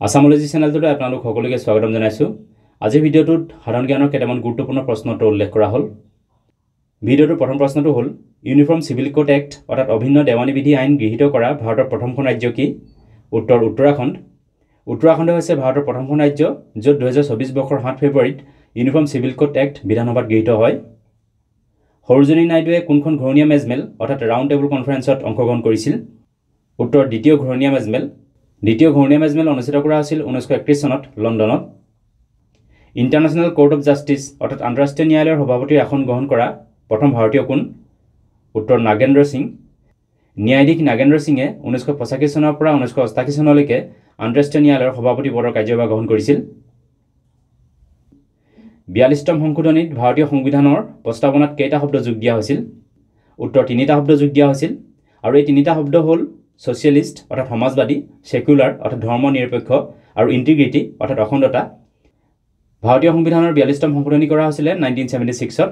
আছামলজি চেনেলটোলৈ আপোনালোক সকলোকে স্বাগতম জনাইছোঁ। আজিৰ ভিডিঅ'টোত সাধাৰণ জ্ঞানৰ কেইটামান গুৰুত্বপূৰ্ণ প্ৰশ্ন উত্তৰ উল্লেখ কৰা হ'ল। ভিডিঅ'টোৰ প্ৰথম প্ৰশ্নটো হ'ল, ইউনিফৰ্ম চিভিল কোড এক্ট অৰ্থাৎ অভিন্ন দেৱানী বিধি আইন গৃহীত কৰা ভাৰতৰ প্ৰথমখন ৰাজ্য কি? উত্তৰ উত্তৰাখণ্ড। উত্তৰাখণ্ড হৈছে ভাৰতৰ প্ৰথমখন ৰাজ্য য'ত 2024 বৰ্ষৰ 7 ফেব্ৰুৱাৰীত ইউনিফৰ্ম চিভিল কোড এক্ট বিধানসভাত গৃহীত হয়। সৰোজিনী নাইডুৱে কোনখন ঘূৰণীয়া মেজমেল অৰ্থাৎ ৰাউণ্ড টেবুল কনফাৰেন্সত অংশগ্ৰহণ কৰিছিল? উত্তৰ দ্বিতীয় ঘূৰণীয়া মেজমেল। দ্বিতীয় ঘূৰণীয়া মেজমেল অনুষ্ঠিত কৰা হৈছিল 1931 চনত লণ্ডনত। ইণ্টাৰনেশ্যনেল কোৰ্ট অৱ জাষ্টিছ অৰ্থাৎ আন্তঃৰাষ্ট্ৰীয় ন্যায়ালয়ৰ সভাপতিৰ আসন গ্ৰহণ কৰা প্ৰথম ভাৰতীয় কোন? উত্তৰ নাগেন্দ্ৰ সিং। ন্যায়াধীশ নাগেন্দ্ৰ সিঙে 1985 চনৰ পৰা 1988 চনলৈকে আন্তঃৰাষ্ট্ৰীয় ন্যায়ালয়ৰ সভাপতি পদৰ কাৰ্যভাৰ গ্ৰহণ কৰিছিল। 42তম সংশোধনীত ভাৰতীয় সংবিধানৰ প্ৰস্তাৱনাত কেইটা শব্দ যোগ দিয়া হৈছিল? উত্তৰ 3টা শব্দ যোগ দিয়া হৈছিল আৰু এই 3টা শব্দ হ'ল ছ'চিয়েলিষ্ট অৰ্থাৎ সমাজবাদী, ছেকুলাৰ অৰ্থাৎ ধৰ্ম নিৰপেক্ষ আৰু ইণ্টিগ্ৰিটি অৰ্থাৎ অখণ্ডতা। ভাৰতীয় সংবিধানৰ 42তম সংশোধনী কৰা হৈছিলে 1976ত।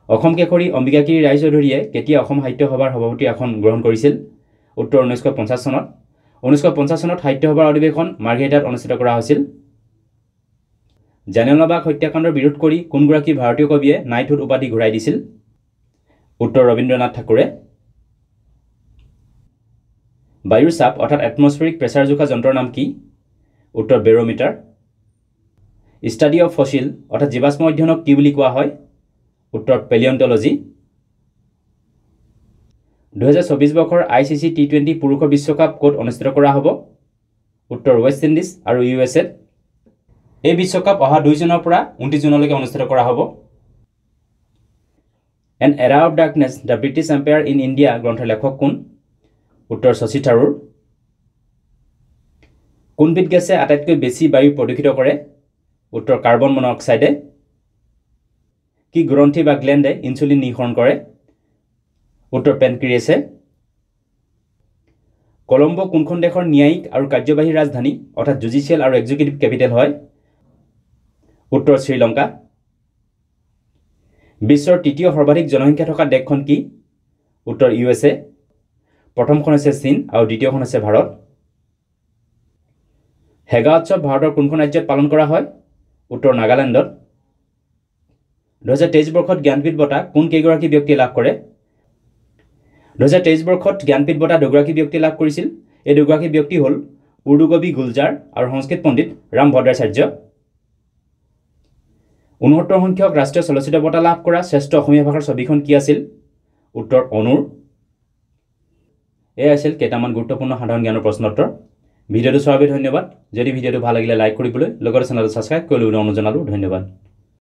অসম কেশৰী অম্বিকাগিৰি ৰায়চৌধুৰীয়ে কেতিয়া অসম সাহিত্য সভাৰ সভাপতিৰ আসন গ্ৰহণ কৰিছিল? উত্তৰ 1950 চনত। 1950 চনত সাহিত্য সভাৰ অধিৱেশন মাৰ্ঘেৰিটাত অনুষ্ঠিত কৰা হৈছিল। জালিয়ানৱালাবাগ হত্যাকাণ্ডৰ বিৰোধ কৰি কোনগৰাকী ভাৰতীয় কবিয়ে নাইটহুড উপাধি ঘূৰাই দিছিল? উত্তৰ ৰবীন্দ্ৰনাথ ঠাকুৰে। বায়ুৰ চাপ অৰ্থাৎ এটমছফেৰিক প্ৰেছাৰ জোখা যন্ত্ৰৰ নাম কি? উত্তৰ বেৰ'মিটাৰ। ষ্টাডি অফ ফচিল অৰ্থাৎ জীৱাশ্ম অধ্যয়নক কি বুলি কোৱা হয়? উত্তৰ পেলিয়ণ্টলজি। 2024 বৰ্ষৰ ICC T20 পুৰুষৰ বিশ্বকাপ ক'ত অনুষ্ঠিত কৰা হ'ব? উত্তৰ ৱেষ্ট ইণ্ডিজ আৰু USA-ত। এই বিশ্বকাপ অহা 2 জুনৰ পৰা 29 জুনলৈকে অনুষ্ঠিত কৰা হ'ব। An era of darkness the British empire in India গ্ৰন্থৰ লেখক কোন? উত্তৰ শশী থাৰুৰ। কোনবিধ গেছে আটাইতকৈ বেছি বায়ু প্ৰদূষিত কৰে? উত্তৰ কাৰ্বন মন'অক্সাইডে। কি গ্ৰন্থি বা গ্লেণ্ডে ইনচুলিন নিঃসৰণ কৰে? উত্তৰ পেনক্ৰিয়েছে। কলম্বো কোনখন দেশৰ ন্যায়িক আৰু কাৰ্যবাহী ৰাজধানী অৰ্থাৎ জুডিচিয়েল আৰু এক্সিকিউটিভ কেপিটেল হয়? উত্তৰ শ্ৰীলংকা। বিশ্বৰ তৃতীয় সৰ্বাধিক জনসংখ্যা থকা দেশখন কি? উত্তৰ USA। প্ৰথমখন হৈছে চীন আৰু দ্বিতীয়খন হৈছে ভাৰত। হেগা উৎসৱ ভাৰতৰ কোনখন ৰাজ্যত পালন কৰা হয়? উত্তৰ নাগালেণ্ডত। 2023 বৰ্ষত জ্ঞানপীঠ বঁটা কোন কেইগৰাকী ব্যক্তিয়ে লাভ কৰে? 2023 বৰ্ষত জ্ঞানপীঠ বঁটা দুগৰাকী ব্যক্তিয়ে লাভ কৰিছিল। এই দুগৰাকী ব্যক্তি হ'ল উৰ্দু কবি গুলজাৰ আৰু সংস্কৃত পণ্ডিত ৰাম ভদ্ৰাচাৰ্য। 69 সংখ্যক ৰাষ্ট্ৰীয় চলচ্চিত্ৰ বঁটা লাভ কৰা শ্ৰেষ্ঠ অসমীয়া ভাষাৰ ছবিখন কি আছিল? উত্তৰ অনুৰ। এয়া আছিল কেইটামান গুৰুত্বপূৰ্ণ সাধাৰণ জ্ঞানৰ প্ৰশ্নোত্তৰ। ভিডিঅ'টো চোৱাৰ বাবে ধন্যবাদ। যদি ভিডিঅ'টো ভাল লাগিলে লাইক কৰিবলৈ, লগতে চেনেলটো ছাবস্ক্ৰাইব কৰিবলৈ অনুৰোধ জনালোঁ। ধন্যবাদ।